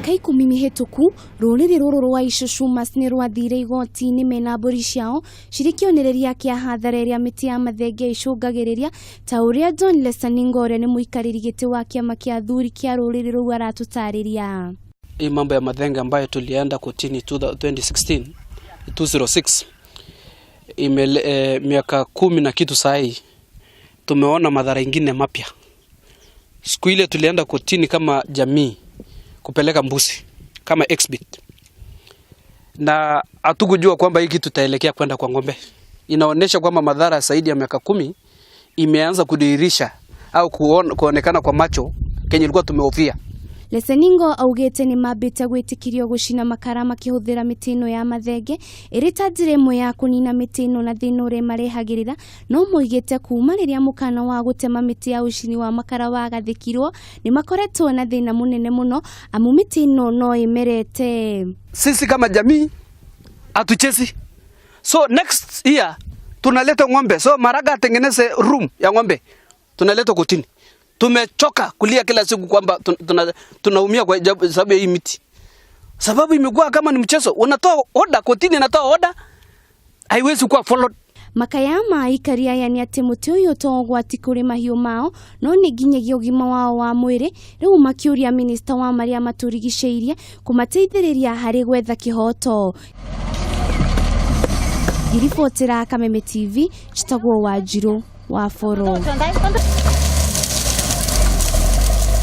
Mĩaka 10 mĩhĩtũku, rũrĩrĩ rũrũ rwa Icucumas nĩ rwathire igoti-inĩ mena mbũri ciao cirĩ kĩonereria kĩa hathara ĩrĩa mĩtĩ ya mathenge ĩcũngagĩrĩria ta ũrĩa John Lesaningo ũrĩa nĩ mũikarĩri gĩtĩ wa kĩama kĩa athuri kĩa rũrĩrĩ rũu aratũtarĩria. Hii mambo ya mathenge ambayo tulienda kotini 2016 206 ime miaka 10 na kitu sahi tumeona madhara ingine mapya. Siku ile tulienda kotini kama jamii kupeleka mbuzi kama exhibit, na hatukujua kwamba hii kitu itaelekea kwenda kwa ng'ombe. Inaonyesha kwamba madhara zaidi ya miaka 10 imeanza kudhihirisha au kuonekana kwa macho kenye ilikuwa tumehofia. Leseningo augĩte nĩ mambĩte gwĩtĩkĩrio gũcina makara makĩhũthĩra mĩtĩ ĩno ya mathenge ĩrĩ ta njĩra ĩmwe ya kũnina mĩtĩ ĩno na thĩna ũrĩa ĩmarehagĩrĩra, no moigĩte kuma rĩrĩa mũkana wa gũtema mĩtĩ ya ũcini wa makara wagathĩkirwo nĩ makoretwo na thĩna mũnene mũno amu mĩtĩ ĩno no ĩmerete. Sisi kama jamii hatuchezi, so next year tunaleta ng'ombe, so Maraga atengeneze room ya ng'ombe, tunaleta kotini. Tumechoka kulia kila siku kwamba tunaumia kwa sababu ya hii miti. Sababu imekuwa kama ni mchezo. Unatoa order kotini, inatoa order, haiwezi kuwa followed. Makaya ma aikari aya nĩ atĩ mũtĩ ũyũ to ũgwati kũrĩ mahiũ mao no nĩ nginyagia ũgima wao wa mwĩrĩ, rĩu makĩũria minista wa marĩa matũrigicĩirie kũmateithĩrĩria harĩ gwetha kĩhoto. Ngiribotera Kameme TV, njĩtagwo Wanjirũ wa Boro.